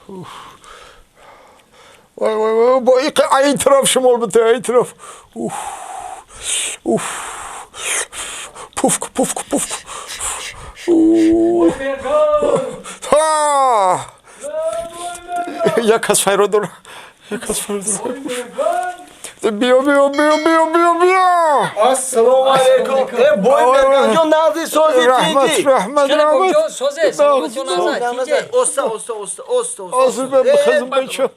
Вой, вой, вой, бо ай тараф шамол бите, ай тараф. Уф. Уф. Пуф, пуф, пуф. Ха! Як кас файро дора. Як кас файро дора. Биё, биё, биё, биё, биё, биё. Ассалому алайкум. Э, бой Мерганҷон, нағзи, сози? Раҳмат, Тинҷи? раҳмат, раҳмат. Созе, саломатҷон. Оста, оста, оста, оста. Озир бе бихезм, бачо.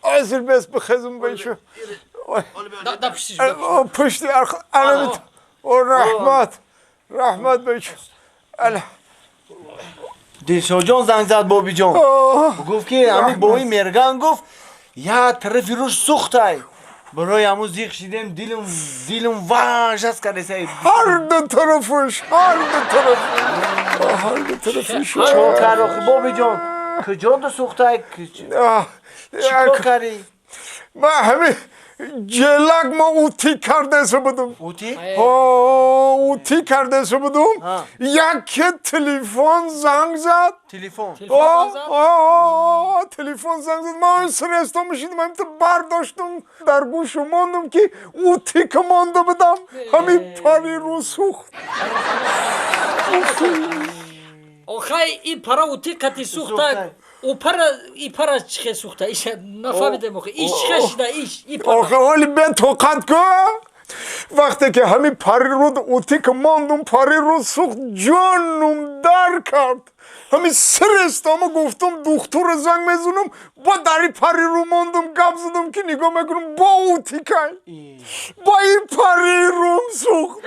Озир бес бихезм, бачо. Пушти анамит. О, раҳмат. Раҳмат, бачо. Ала. Дилшодҷон занг зад, бобиҷон. Гуфт, ки ҳамин бои Мерган, гуфт, як тарафи рӯш сӯхтай. Барои ҳамун зиқ шидем, дилум важас кардесай. Ҳар ду тарафаш, ҳар ду тараф. Ҳар ду тарафаш. Чикор кард охи, бобиҷон? Куҷо ду сӯхтай? Чикор кардӣ? Ман ҳамин ҷелак ма утӣ кардаса будум. Утӣ? Утӣ кардаса будум. Яке телефон занг зад. Телефон? Телефон занг зад. Ман срестом шидам, ҳамин бардоштум, дар гӯшу мондум, ки утӣ ка монда будам. Ҳамин пари рӯ сӯхт. Охай, и пара утӣ қати сӯхта, у пара, и пара чихе сӯхта, иша нафаҳмидем охи, иш чихе шида, иш и пара? Охе, ҳоли бетоқат ку. Вақте ки ҳамин пари руд утӣ ки мондум, пари рӯ сӯхт, ҷонум дар кард. Ҳамин срестома гуфтум, духтура занг мезунам, бо дари пари рӯ мондум, гап задам, ки нигоҳ мекунам, бо утикай, бо ин пари рӯм сӯхт.